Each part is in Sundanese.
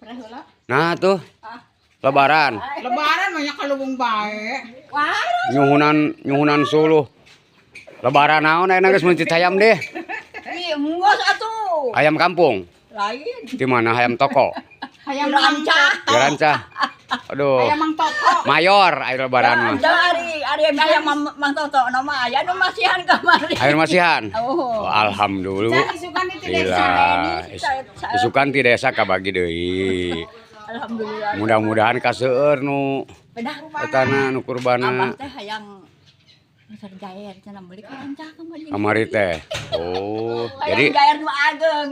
Pre heula. Nah tuh. Lebaran. Lebaran banyak kalubung bae. Wah, Nyuhunan nyuhunan suluh. Lebaran naon ayeuna geus meuncit hayam deh. Ih, enggeus atuh. Ayam kampung. Lain. Di mana hayam toko? Hayam Rancah. Di Rancah. Aduh. Hayam Mang Toko. Mayor ayo lebaran mah. Da ari ari ayam Mang Toto na mah aya nu masihan kamari. Ayo masihan. Oh. Oh, alhamdulillah. Cari isukan di desa. Gila. Isukan ti desa kabagi deui. Alhamdulillah. Mudah-mudahan kaseueur nu Pedah etana nu abah kurbana teh hayang besar jair cenah meuli ka Rancah kamari. Kamari teh. Oh, Hayang jadi jair nu ageng.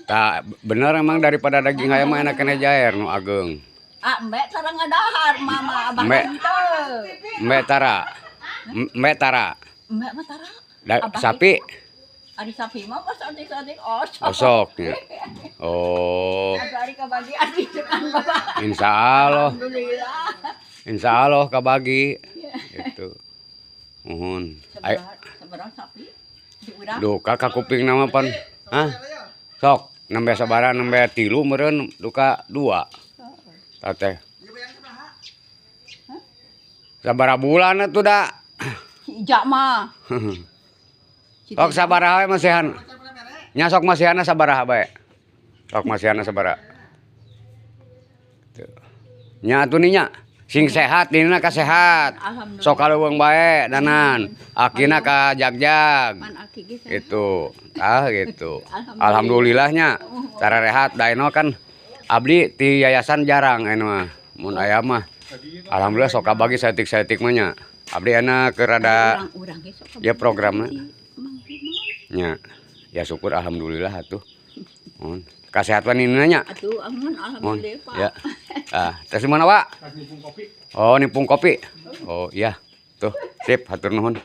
tak bener emang daripada daging ayam mah enak kena jair nu ageng. Ah, embe tara ngadahar mama abah Embe. henteu. Embe tara. Embe tara. Embe mah tara. Da, Abah sapi Ari sapi mah pas adik-adik osok. osoknya. Oh, Atuh ari kabagi ari dengan bapak. insya Allah, Alhamdulillah. insya Allah kabagi. Gitu. Muhun. Ay, Sabaraha sabaraha sapi di urang. Duka ka kuping nama pan. Hah? Sok, nembe sabaraha, nembe tilu meureun duka dua. Teh. Sabaraha bulan atuh da. Si Ija mah. Sok sabaraha we masihan. Nya sok masihanna sabaraha bae. Sok masihanna sabaraha. Tuh. Nya atuh nya. Sing sehat dina ka sehat. Alhamdulillah. Sok kaleuweung bae danan. Akina ka jagjag. Man aki ge sehat. Gitu. Ah gitu. Alhamdulillah. Alhamdulillahnya. Cara rehat daeno kan abdi ti yayasan jarang anu mah. Mun aya mah. Alhamdulillah sok kabagi saeutik-saeutik mah nya. Abdi enak keur rada Urang-urang ge sok ya programna. kabagi. Mang Himon. Nya. Ya syukur alhamdulillah atuh. Mun kasehatan ini nya. Atuh amun Mun. alhamdulillah Pak. Ya. Ah, tes mana, Pak? Oh, nimpung kopi. Oh, iya. Tuh, sip, hatur nuhun.